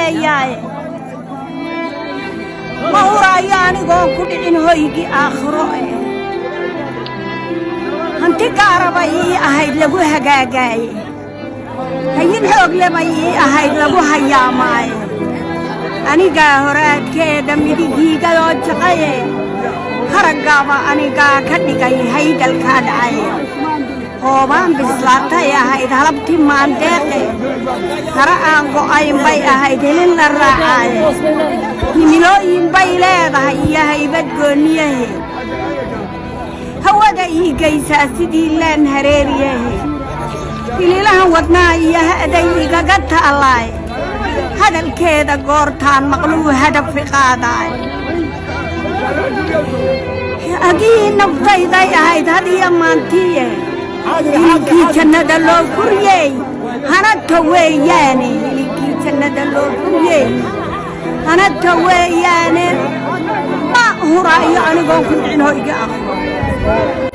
haleeyaaye. Ma huraayo anigoon ku dhicin hoygii aakhiro eh. Hanti gaara bay ii ahayd lagu hagaagaaye, hayin xoogle bay ii ahayd lagu hayaamaaye. Anigaa horaadkeeda midigiigadoo jaqaye, haraggaaba anigaa ka dhigay haydalkaa dhacaye. Hoobaan bislaatay ahayd halabti maandeeqe, hara aan go'ayn bay ahayd helin la raacaaye. Himilooyin bay leedahay iyo haybad goonniyahe, hawada ii gaysaa sidii laan hareeriyahe. Hililahan wadnaha iyo ha'day igaga taallaaye, hadalkeeda goortaan maqluu hadafi qaadaay. Agii naftayday ahayd had iyo maantiye, hilinkii jannada loo furiyey hanata weeyaane. Hilinkii jannada loo furiyey hanata weeyaane. Ma huraayo anigoon ku dhicin hoyga aakhiro.